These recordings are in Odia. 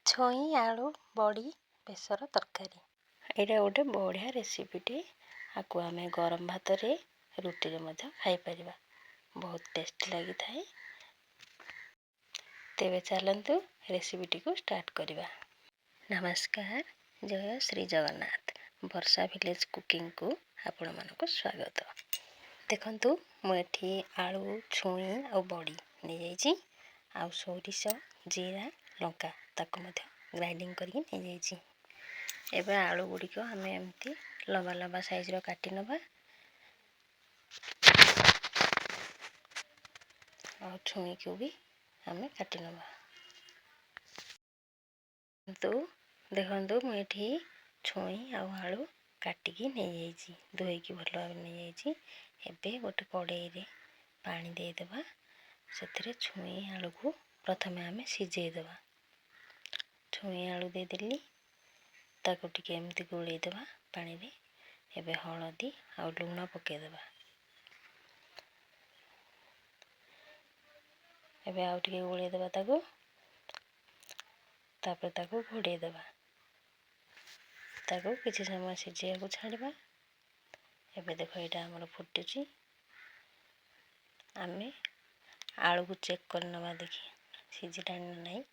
ଛୁଇଁ ଆଳୁ ବଡ଼ି ବେସର ତରକାରୀ। ଏଇଟା ଗୋଟେ ବଢ଼ିଆ ରେସିପିଟେ। ଆକୁ ଆମେ ଗରମ ଭାତରେ, ରୁଟିରେ ମଧ୍ୟ ଖାଇପାରିବା, ବହୁତ ଟେଷ୍ଟି ଲାଗିଥାଏ। ତେବେ ଚାଲନ୍ତୁ ରେସିପିଟିକୁ ଷ୍ଟାର୍ଟ କରିବା। ନମସ୍କାର, ଜୟ ଶ୍ରୀ ଜଗନ୍ନାଥ। ବର୍ଷା ଭିଲେଜ କୁକିଂକୁ ଆପଣମାନଙ୍କୁ ସ୍ୱାଗତ। ଦେଖନ୍ତୁ, ମୁଁ ଏଠି ଆଳୁ, ଛୁଇଁ ଆଉ ବଡ଼ି ନେଇଯାଇଛି, ଆଉ ସୋରିଷ, ଜିରା, ଲଙ୍କା ତାକୁ ମଧ୍ୟ ଗ୍ରାଇଣ୍ଡିଙ୍ଗ କରିକି ନେଇଯାଇଛି। ଏବେ ଆଳୁ ଗୁଡ଼ିକ ଆମେ ଏମିତି ଲମ୍ବା ଲମ୍ବା ସାଇଜ୍ର କାଟି ନେବା, ଆଉ ଛୁଇଁକୁ ବି ଆମେ କାଟି ନେବା। କିନ୍ତୁ ଦେଖନ୍ତୁ, ମୁଁ ଏଠି ଛୁଇଁ ଆଉ ଆଳୁ କାଟିକି ନେଇଯାଇଛି, ଧୋଇକି ଭଲ ଭାବରେ ନେଇଯାଇଛି। ଏବେ ଗୋଟେ କଡ଼େଇରେ ପାଣି ଦେଇଦେବା। ସେଥିରେ ଛୁଇଁ ଆଳୁକୁ ପ୍ରଥମେ ଆମେ ସିଝେଇଦେବା। ଛୁଇଁ ଆଳୁ ଦେଇଦେଲି, ତାକୁ ଟିକେ ଏମିତି ଗୋଳେଇଦେବା ପାଣିରେ। ଏବେ ହଳଦୀ ଆଉ ଲୁଣ ପକାଇଦେବା। ଏବେ ଆଉ ଟିକେ ଗୋଳେଇଦେବା ତାକୁ, ତାପରେ ତାକୁ ଘୋଡ଼େଇ ଦେବା। ତାକୁ କିଛି ସମୟ ସିଝେଇବାକୁ ଛାଡ଼ିବା। ଏବେ ଦେଖ, ଏଇଟା ଆମର ଫୁଟୁଛି। ଆମେ ଆଳୁକୁ ଚେକ୍ କରିନେବା, ଦେଖି ସିଝିଲାଣି ନା ନାହିଁ।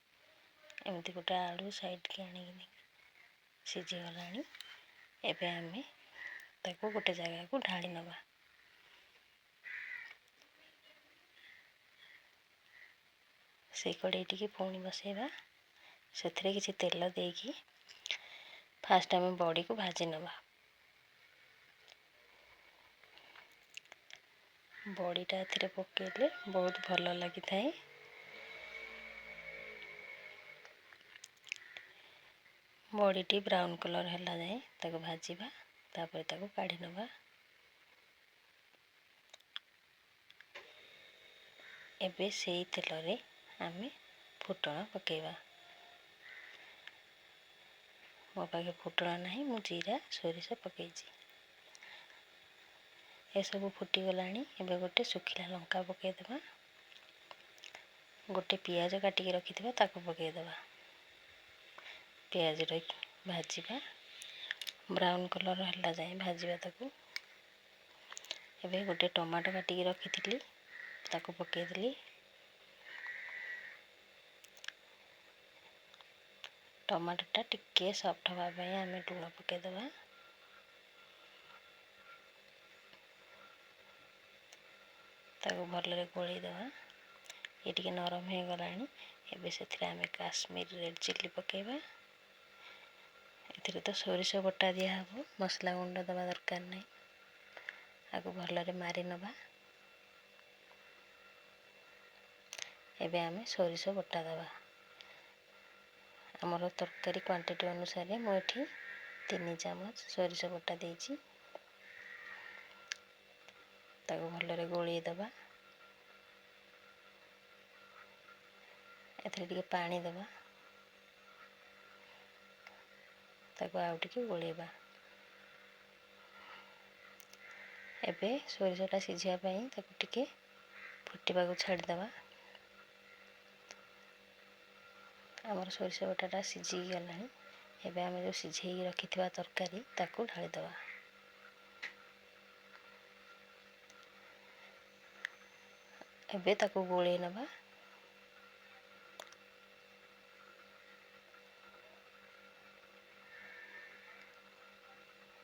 ଏମିତି ଗୋଟେ ଆଳୁ ସାଇଡ଼୍କି ଆଣିକି ସିଝିଗଲାଣି। ଏବେ ଆମେ ତାକୁ ଗୋଟେ ଜାଗାକୁ ଢାଳି ନେବା। ସେଇ କଡ଼େଇଟିକି ପୁଣି ବସେଇବା। ସେଥିରେ କିଛି ତେଲ ଦେଇକି ଫାଷ୍ଟ ଆମେ ବଡ଼ିକୁ ଭାଜି ନେବା। ବଡ଼ିଟା ଏଥିରେ ପକାଇଲେ ବହୁତ ଭଲ ଲାଗିଥାଏ। ବଡ଼ିଟି ବ୍ରାଉନ୍ କଲର୍ ହେଲା ଯାଏଁ ତାକୁ ଭାଜିବା, ତାପରେ ତାକୁ କାଢ଼ି ନେବା। ଏବେ ସେଇ ତେଲରେ ଆମେ ଫୁଟଣ ପକାଇବା। ମୋ ପାଖେ ଫୁଟଣ ନାହିଁ, ମୁଁ ଜିରା, ସୋରିଷ ପକାଇଛି। ଏସବୁ ଫୁଟିଗଲାଣି। ଏବେ ଗୋଟେ ଶୁଖିଲା ଲଙ୍କା ପକାଇଦେବା। ଗୋଟେ ପିଆଜ କାଟିକି ରଖିଥିବା ତାକୁ ପକାଇଦେବା। ପିଆଜ ରଖି ଭାଜିବା, ବ୍ରାଉନ୍ କଲର୍ ହେଲା ଯାଏଁ ଭାଜିବା ତାକୁ। ଏବେ ଗୋଟେ ଟମାଟୋ କାଟିକି ରଖିଥିଲି, ତାକୁ ପକାଇଦେଲି। ଟମାଟୋଟା ଟିକେ ସଫ୍ଟ ହେବା ପାଇଁ ଆମେ ଲୁଣ ପକାଇଦେବା। ତାକୁ ଭଲରେ ଗୋଳେଇଦେବା। ଇଏ ଟିକେ ନରମ ହେଇଗଲାଣି। ଏବେ ସେଥିରେ ଆମେ କାଶ୍ମୀର ରେଡ଼୍ ଚିଲି ପକାଇବା। ଏଥିରେ ତ ସୋରିଷ ବଟା ଦିଆହେବ, ମସଲା ଗୁଣ୍ଡ ଦେବା ଦରକାର ନାହିଁ। ଆକୁ ଭଲରେ ମାରି ନେବା। ଏବେ ଆମେ ସୋରିଷ ବଟା ଦେବା। ଆମର ତରକାରୀ କ୍ୱାଣ୍ଟିଟି ଅନୁସାରେ ମୁଁ ଏଠି 3 ଚାମଚ ସୋରିଷ ବଟା ଦେଇଛି। ତାକୁ ଭଲରେ ଗୋଳେଇ ଦେବା। ଏଥିରେ ଟିକେ ପାଣି ଦେବା, ତାକୁ ଆଉ ଟିକେ ଗୋଳେଇବା। ଏବେ ସୋରିଷଟା ସିଝିବା ପାଇଁ ତାକୁ ଟିକେ ଫୁଟିବାକୁ ଛାଡ଼ିଦେବା। ଆମର ସୋରିଷ ବଟାଟା ସିଝିଗଲାଣି। ଏବେ ଆମେ ଯେଉଁ ସିଝେଇକି ରଖିଥିବା ତରକାରୀ ତାକୁ ଢାଳିଦେବା। ଏବେ ତାକୁ ଗୋଳେଇ ନେବା।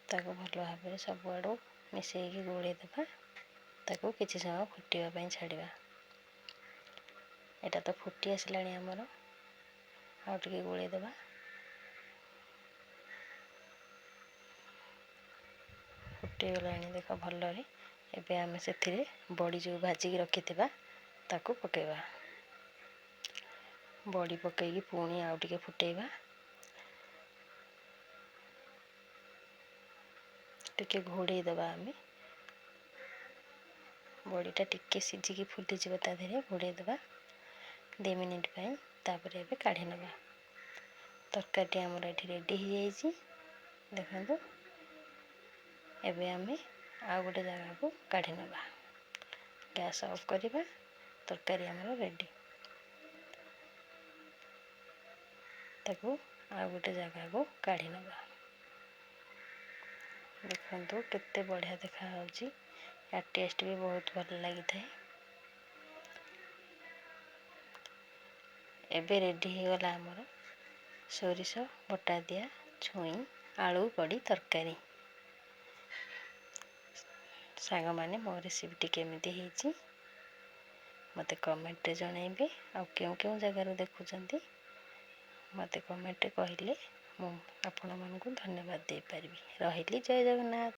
ତାକୁ ଭଲ ଭାବରେ ସବୁଆଡ଼ୁ ମିଶେଇକି ଗୋଳେଇ ଦେବା। ତାକୁ କିଛି ସମୟ ଫୁଟିବା ପାଇଁ ଛାଡ଼ିବା। ଏଇଟା ତ ଫୁଟି ଆସିଲାଣି ଆମର, ଆଉ ଟିକେ ଗୋଳେଇ ଦେବା। ଫୁଟିଗଲାଣି ଦେଖ ଭଲରେ। ଏବେ ଆମେ ସେଥିରେ ବଡ଼ି ଯେଉଁ ଭାଜିକି ରଖିଥିବା ତାକୁ ପକାଇବା। ବଡ଼ି ପକାଇକି ପୁଣି ଆଉ ଟିକେ ଫୁଟେଇବା। ଟିକେ ଘୋଡ଼େଇ ଦେବା ଆମେ। ବଡ଼ିଟା ଟିକେ ସିଝିକି ଫୁଲିଯିବ, ତା ଦେହରେ ଘୋଡ଼େଇ ଦେବା 2 ମିନିଟ୍ ପାଇଁ। ତାପରେ ଏବେ କାଢ଼ି ନେବା। ତରକାରୀଟି ଆମର ଏଠି ରେଡ଼ି ହେଇଯାଇଛି। ଦେଖନ୍ତୁ, ଏବେ ଆମେ ଆଉ ଗୋଟେ ଜାଗାକୁ କାଢ଼ି ନେବା। ଗ୍ୟାସ୍ ଅଫ୍ କରିବା। ତରକାରୀ ଆମର ରେଡ଼ି। ତାକୁ ଆଉ ଗୋଟେ ଜାଗାକୁ କାଢ଼ି ନେବା। ଦେଖନ୍ତୁ କେତେ ବଢ଼ିଆ ଦେଖାହେଉଛି। ୟା ଟେଷ୍ଟ ବି ବହୁତ ଭଲ ଲାଗିଥାଏ। ଏବେ ରେଡ଼ି ହେଇଗଲା ଆମର ସୋରିଷ ବଟା ଦିଆ ଛୁଇଁ ଆଳୁ ବଡ଼ି ତରକାରୀ। ସାଙ୍ଗମାନେ, ମୋ ରେସିପିଟି କେମିତି ହେଇଛି ମୋତେ କମେଣ୍ଟରେ ଜଣାଇବେ, ଆଉ କେଉଁ କେଉଁ ଜାଗାରୁ ଦେଖୁଛନ୍ତି ମୋତେ କମେଣ୍ଟରେ କହିଲେ ମୁଁ ଆପଣମାନଙ୍କୁ ଧନ୍ୟବାଦ ଦେଇପାରିବି। ରହିଲି, ଜୟ ଜଗନ୍ନାଥ।